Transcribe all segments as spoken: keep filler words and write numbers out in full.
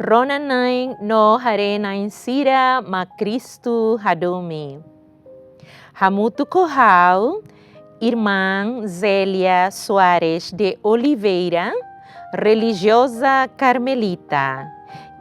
Rona-na'in no haree-na'in sira mak Kristu hadomi. Hamutuk ho ha'u, Irmã Zélia Soares de Oliveira, relijioza karmelita,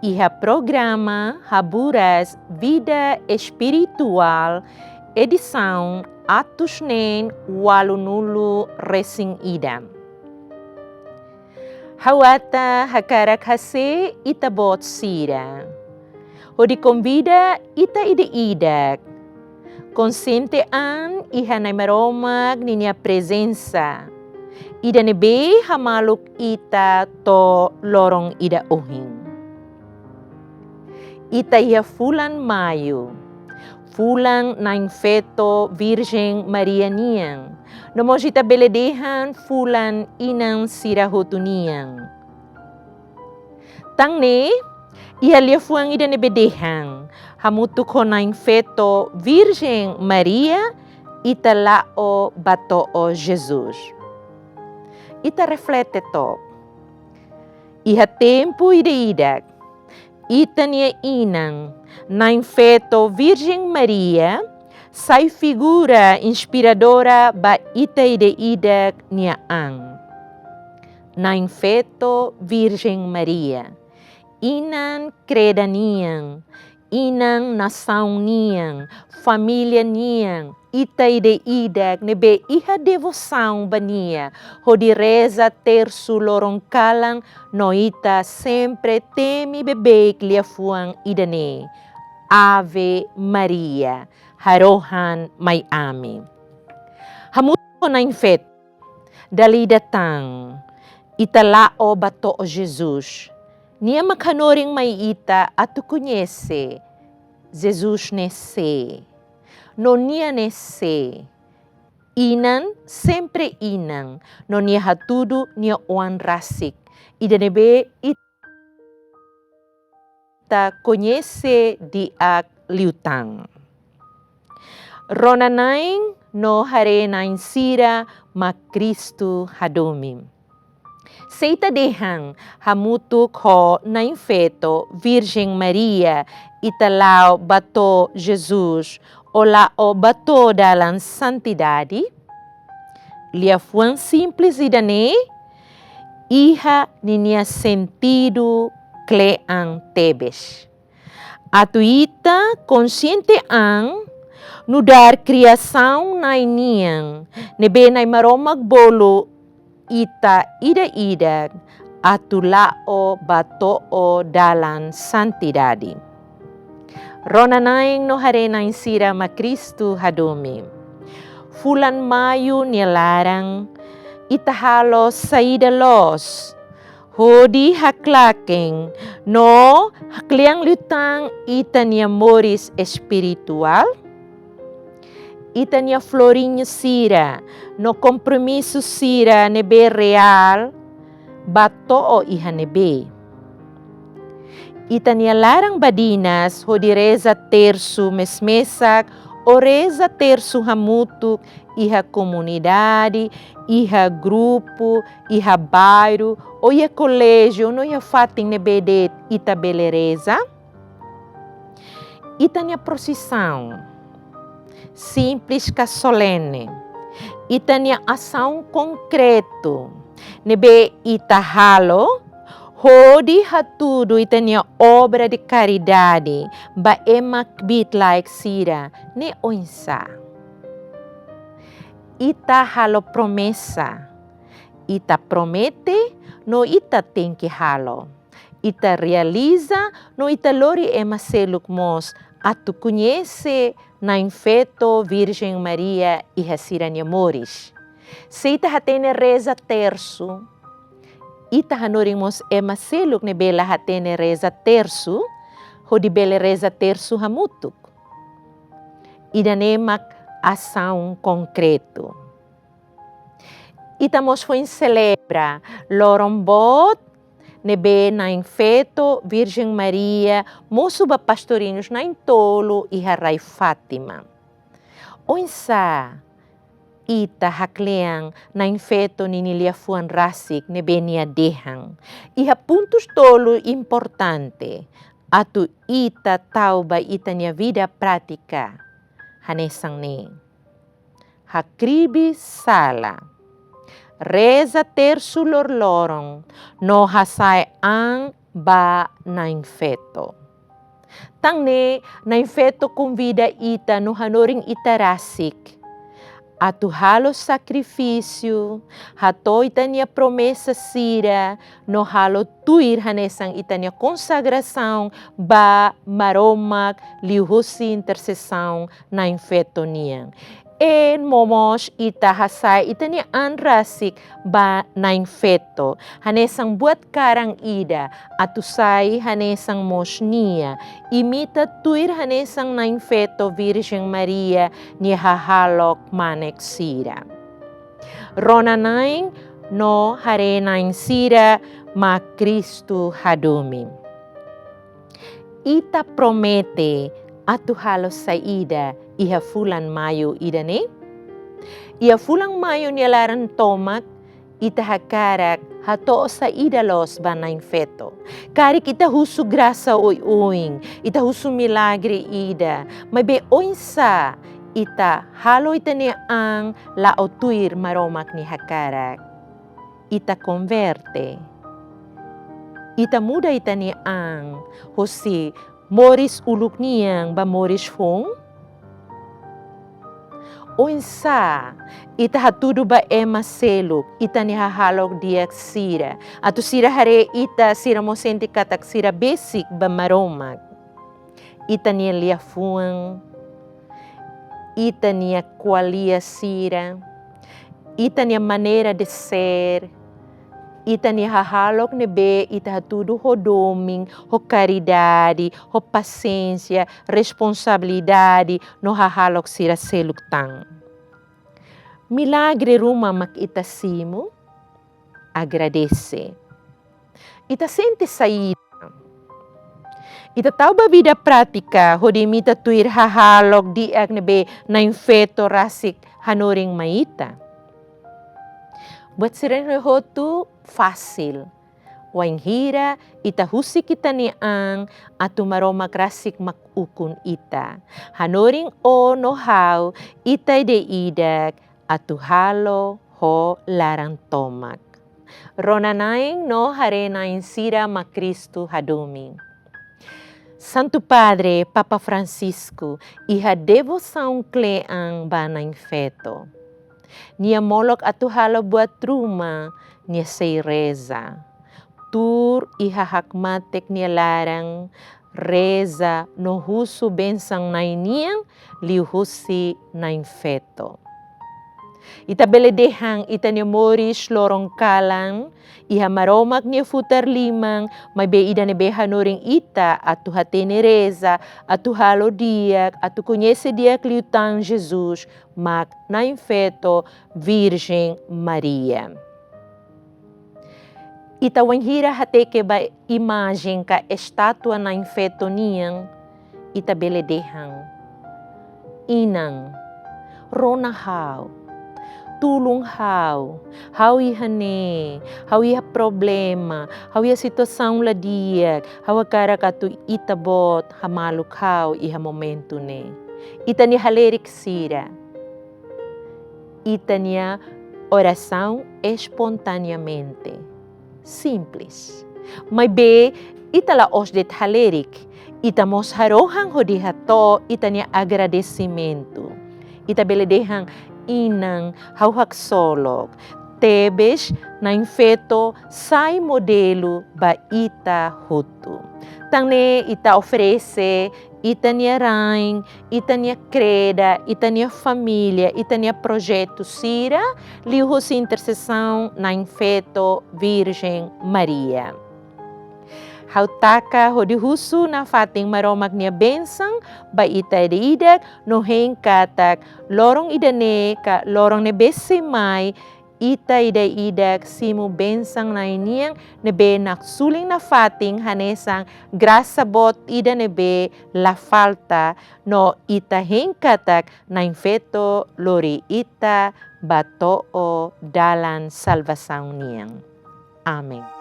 iha programa Haburas Vida Espirituál, edisaun atus neen ualunulu resin ida. Ha'u ata hakarak hase'e ita-boot sira hodi konvida ita ida-idak konsiente an iha Na'i Maromak ninia prezensa, ida ne'ebé hamaluk ita to'o loron ida ohin. Ita iha fulan Maiu, fulan Na'in-Feto Virjen Maria nian, no mós ita bele dehan fulan inan sira hotu nian. Tan ne'e, iha liafuan ida ne'ebé dehan, hamutuk ho Na'in-Feto Virjen Maria, ita la'o ba to'o Jesus. Ita reflete took. Iha tempu ida-idak, ita-nia inan, Na'in-Feto Virjen Maria, sai figura inspiradora ba ita ida-idak nia an. Na'in-Feto Virjen Maria, inan kreda nian, inan nasaun nian, família nian, ita ida-idak ne'ebé iha devosaun ba nia, hodi reza tersu loron kalan, no ita sempre temi beibeik liafuan ida-ne'e: Ave Maria, harohan mai ami. Hamutuk ho Na'in-Feto, dala ida tan, ita la'o ba to'o Jesus. Nia mak hanorin mai ita atu koñese Jesus ne'e sé, no nia ne'e sé. Inan, sempre inan, no nia hatudu nia oan rasik, ida ne'ebé ita koñese di'ak liután. Rona-na'in no haree-na'in sira mak Kristu hadomi. Se ita dehan hamutuk ho Na'in-Feto Virjen Maria, ita la'o ba to'o Jesus, ou la'o ba to'o dalan santidade, liafuan simples ida-ne'e iha ninia sentidu kle'an tebes. Atu ita konsiente an nu'udar kriasaun Na'i nian, ne'ebé Na'i Maromak bolu ita ida-idak atu la'o ba to'o dalan santidade. Rona-na'in no haree-na'in sira mak Kristu hadomi. Fulan Maiu nia laran, ita halo saida loos hodi haklaken no haklean liután ita-nia moris espirituál? Ita-nia floriñu sira no kompromisu sira ne'ebé reál bá to'o iha ne'ebé? Ita-nia laran badinas hodi reza tersu mes-mesak, ou reza tersu hamutuk iha komunidade, iha grupu, iha bairru, ou iha koléjiu, no iha fatin ne'ebé de'it ita bele reza? Ita-nia prosisaun, simples ka solene, ita-nia asaun konkretu ne'ebé ita halo hodi hatudu ita-nia obra de karidade ba ema kbiit-laek sira ne'e oinsá? Ita halo promesa, ita promete, no ita tenke halo. Ita realiza, no ita lori ema seluk mós atu koñese Na'in-Feto Virjen Maria iha sira-nia moris. Se ita hatene reza tersu, ita hanorin mós ema seluk ne'ebé la hatene reza tersu, hodi bele reza tersu hamutuk. Ida-ne'e mak asaun konkretu. Ita mós foin selebra loron boot ne'ebé Na'in-Feto Virjen Maria mosu ba pastorinhus na'in-tolu iha rai Fátima. Oinsá ita haklean Na'in Feto ninia liafuan rasik ne'ebé nia dehan. Iha pontus tolu importante atu ita tau ba ita-nia vida prátika hanesan ne'e. Hakribi sala. Reza tersu loroloron no hasa'e an ba Na'in Feto. Tan ne'e, Na'in Feto konvida ita no hanorin ita rasik atu halo sakrifísiu, hato'o ita-nia promesa sira, no halo tuir hanesan ita-nia konsagrasaun ba Maromak liuhusi intersesaun Na'in Feto nian. I mós ita hasa'e ita-nia an rasik ba Na'in Feto hanesan buat karan ida, atu sai hanesan mós nia, imita tuir hanesan Na'in Feto Virjen Maria nia hahalok manek sira. Rona-na'in no haree-na'in sira mak Kristu hadomi. Ita promete atu halo saida iha fulan Maiu ida-ne'e? Iha fulan Maiu nia laran tomak, ita hakarak hato'o saida loos ba Na'in Feto? Karik ita husu grasa oioin, ita husu milagre ida, maibé oinsá ita halo ita-nia an la'o tuir Maromak nia hakarak? Ita konverte. Ita muda ita-nia an husi moris uluk nian ba moris foun? Oinsá ita hatudu ba ema seluk ita-nia hahalok di'ak sira, atu sira haree ita, sira mós sente katak sira besik ba Maromak? Ita-nia liafuan, ita-nia ko'alia sira, ita-nia maneira de ser, ita-nia hahalok ne'ebé ita hatudu ho domin, ho karidade, ho pasiénsia, responsabilidade, no hahalok sira seluk tan. Milagre ruma mak ita simu? Agradese. Ita sente saida? Ita tau ba vida prátika hodi imita tuir hahalok di'ak ne'ebé Na'in Feto rasik hanorin mai ita? Buat sira-ne'e hotu fasil wainhira ita husik ita-nia an atu Maromak rasik mak ukun ita. Hanorin ó no ha'u, ita ida-idak atu halo ho laran tomak. Rona-na'in no haree-na'in sira mak Kristu hadomi. Santu Padre, Papa Francisco, iha devosaun kle'an ba Na'in Feto. Nia molok atu halo buat ruma, nia sei reza. Tuur iha hakmatek nia laran, reza no husu bensaun Na'i nian liuhusi Na'in Feto. Ita bele dehan ita-nia moris loron kalan iha Maromak nia futar liman, maibé ida ne'ebé hanorin ita atu hatene reza, atu halo di'ak, atu koñese di'ak liután Jesus, mak Na'in Feto Virjen Maria. Ita wainhira hateke ba imajen ka estátua Na'in Feto nian, ita bele dehan: Inan, rona ha'u, tulun ha'u, ha'u iha ne'e, ha'u iha problema, ha'u iha situasaun la di'ak, ha'u hakarak atu Ita-Boot hamaluk ha'u iha momentu ne'e. Ita-nia halerik sira, ita-nia orasaun espontaneamente. Simples. Maibé, ita la'ós de'it halerik, ita mós harohan hodi hato'o ita-nia agradesimentu. Ita bele dehan: Inan, ha'u haksolok. Tebes, Na'in Feto sai modelu ba ita hotu. Tan ne'e ita oferese ita-nia rain, ita-nia kreda, ita-nia família, ita-nia projetu sira, liuhusi intersesaun Na'in Feto Virjen Maria. Ha'u taka hodi husu nafatin Maromak nia bensaun ba ita ida-idak, no hein katak loron ida-ne'e ka loron ne'ebé sei mai, ita ida-idak simu bensaun Na'i nian ne'ebé naksulin nafatin hanesan grasa boot ida ne'ebé la falta, no ita hein katak Na'in Feto lori ita ba to'o dalan salvasaun nian. Amen.